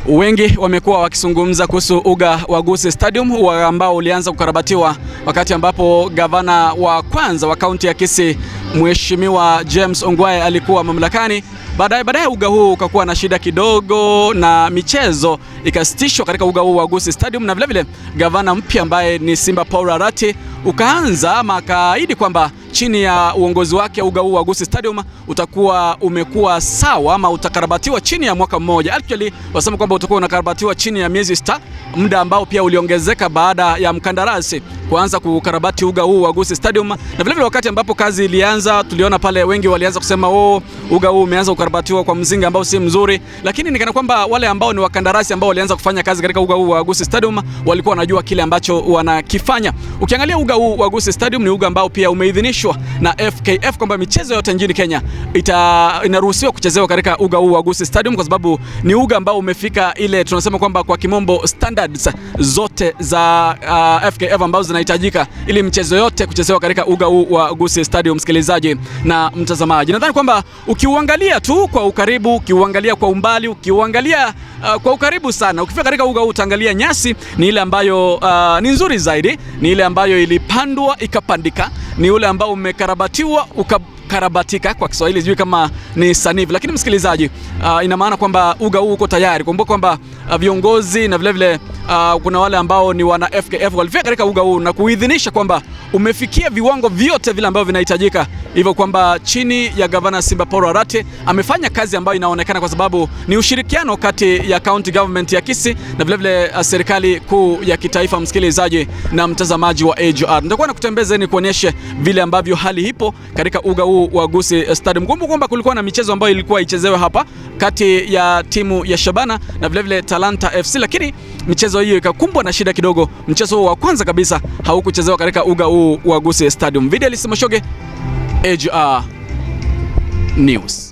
Wengi wamekuwa wakizungumza kuhusu uga wa Gusii Stadium ambao ulianza kukarabatiwa wakati ambapo gavana wa kwanza wa kaunti ya Kisii Mheshimiwa James Ongwae alikuwa mamlakani. Baadaye uga huu ukakuwa na shida kidogo na michezo ikasitishwa katika uga huu wa Gusii Stadium, na vile vile gavana mpya ambaye ni Simba Paul Arati ukaanza ama akaahidi kwamba chini ya uongozi wake uga huu wa Gusii Stadium utakuwa umekuwa sawa ama utakarabatiwa chini ya mwaka mmoja. Actually wasema kwamba utakuwa unakarabatiwa chini ya miezi 6, muda ambao pia uliongezeka baada ya mkandarasi kuanza kukarabati uga huu wa Gusii Stadium. Na vile vile wakati ambapo kazi ilianza tuliona pale wengi walianza kusema oh, uga huu umeanza kukarabatiwa kwa mzinga ambao si mzuri, lakini nikana kwamba wale ambao ni wakandarasi ambao walianza kufanya kazi katika uga huu wa Gusii Stadium walikuwa wanajua kile ambacho wanakifanya. Ukiangalia uga huu wa Gusii Stadium ni uga ambao pia umeidhinishwa na FKF kwamba michezo yote nchini Kenya inaruhusiwa kuchezewa katika uga huu wa Gusii Stadium, kwa sababu ni uga ambao umefika ile tunasema kwamba kwa kimombo standards zote za FKF ambazo zinahitajika ili michezo yote kuchezewa katika uga huu wa Gusii Stadium. Msikilizaji na mtazamaji, nadhani kwamba ukiuangalia tu kwa ukaribu, ukiuangalia kwa umbali, ukiuangalia kwa ukaribu sana, ukifika katika uga huu utaangalia nyasi ni ile ambayo ni nzuri zaidi, ni ile ambayo ilipandwa ikapandika, ni ule ambao umekarabatiwa ukakarabatika, kwa Kiswahili sijui kama ni sanifu, lakini msikilizaji, ina maana kwamba uga huu uko tayari. Kumbuka kwamba viongozi na vile vile kuna wale ambao ni wana FKF walifika katika uga huu na kuidhinisha kwamba umefikia viwango vyote vile ambavyo vinahitajika, hivyo kwamba chini ya gavana Simba Paul Arati amefanya kazi ambayo inaonekana, kwa sababu ni ushirikiano kati ya county government ya Kisii na vile vile serikali kuu ya kitaifa. Msikilizaji na mtazamaji wa AGR, nitakuwa nakutembeza ni kuonyeshe vile ambavyo hali ipo katika uga huu wa Gusii Stadium. Kumbuka kwamba kulikuwa na michezo ambayo ilikuwa ichezewe hapa kati ya timu ya Shabana na vile vile Talanta FC, lakini michezo hiyo ikakumbwa na shida kidogo. Mchezo wa kwanza kabisa haukuchezewa katika uga huu wa Gusii Stadium. Videlis Moshoge, AGR News.